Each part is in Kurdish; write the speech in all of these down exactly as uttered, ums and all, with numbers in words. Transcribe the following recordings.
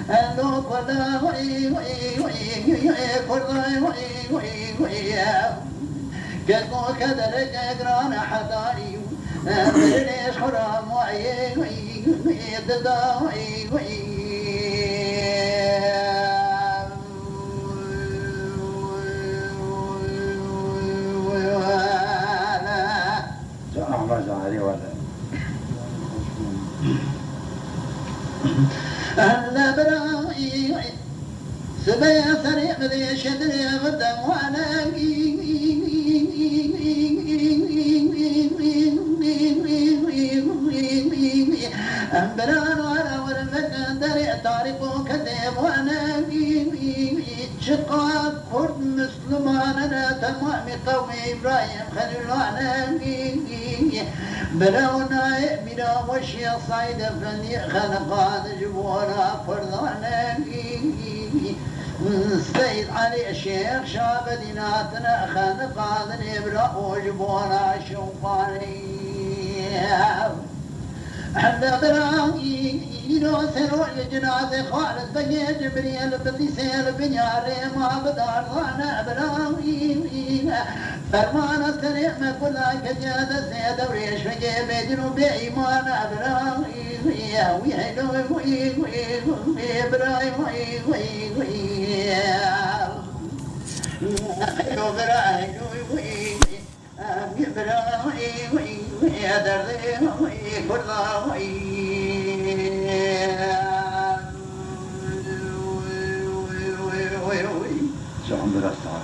Elo Kurda, wey, wey, wey, wey, Kurda, wey, wey, wey. Kes ku kedereke giran e hetanî, birêj xwe ra, wey, wey, wey, dida, wey, wey. Ahmet Zahirî wele. Hele bira, sibeya serê min dê şedrê min de wane. Em bira nara werin vekin derê tarîk û kedê wane. Çiqas Kurd Muslimane ne, temamî qewmê Îbrahîm Xelîlane. Bira û nayê mîra weşî Seîd Efendî Xelîqan ji bona Kurdane. Seîd Elî Şêx Şabedîn hatine Xelîqanê bira û ji bona Şewqanê. Hemde bira, îro serok li cinazê Xalid Begê Cibrîl bi Dîsê li binya rêma bi darzane bira. Fermana serê me kula ketiye destê dewrê şvegê bêdin û bêîmane bira. Wî heylo, wî, wî, wî, bira, wî, wî, wî. Heylo bira, heylo, wî, wî.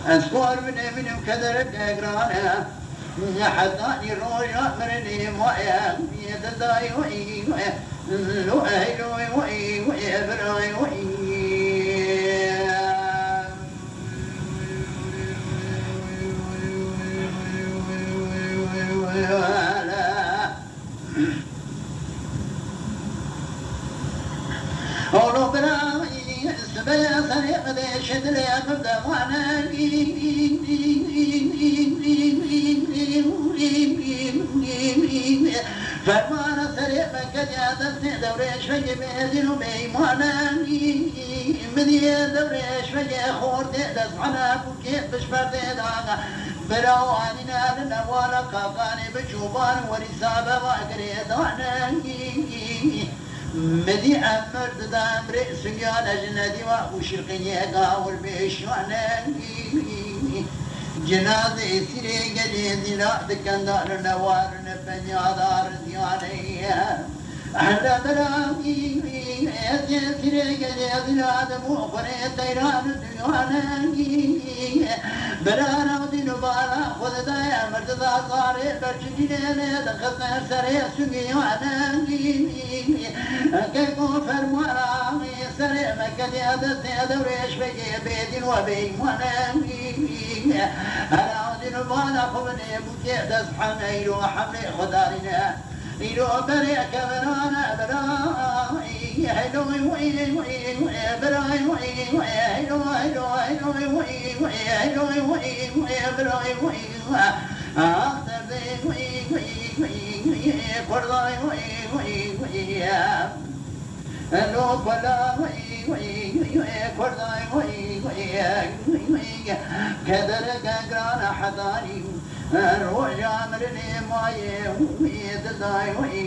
Ez xwar bine minim kedereke giran e. Hetanî roja mirinê ma ye. Didayê wî, wî, wî, wî, wî, wî, wî, wî. Oğlum bira, sibe serê xwe de şedile xwe de wane. Fermana serê me kediya destê dewrê şvegê bêdîn û bêîmane. Min yê dewrê şvegê xortê dest hene bûkê pişberdê dana. Bira û anîne li newala kakanê bi çoban werî sabe va girêdane. Midî emir dida emrê singane ji nedîwa û şirqîniyê gawir bêşane. Cinazê sîrê gelê zîla dikenda li newar ne penyada riziyane. Hele bira, ez yê sîrê gelê zîla de bû xurê teyran û duyane. Bira rawdîn û bala xwe dida emir dida zarê berçikînê lê dixistne serê singiyane. Keko fermana serê me ketiye destê dewrê şvegê bêdîn we bêîmane. Hera din bala xwe binê bûkê dest hemeyro hemlê xwe darîne. Îro berê kevirane bira. Heylo wî wî wî wî bira wî wî heylo heylo heylo wî wî heylo wî wî bira wî wî. Ah derdê wî wî wî wî Kurday wî wî wî. Elo Kurda, wî, wî, wî, Kurda, wî, wî, wî, kedereke giran e hetanî, roja mirinê mayê, wî, dizay, wî.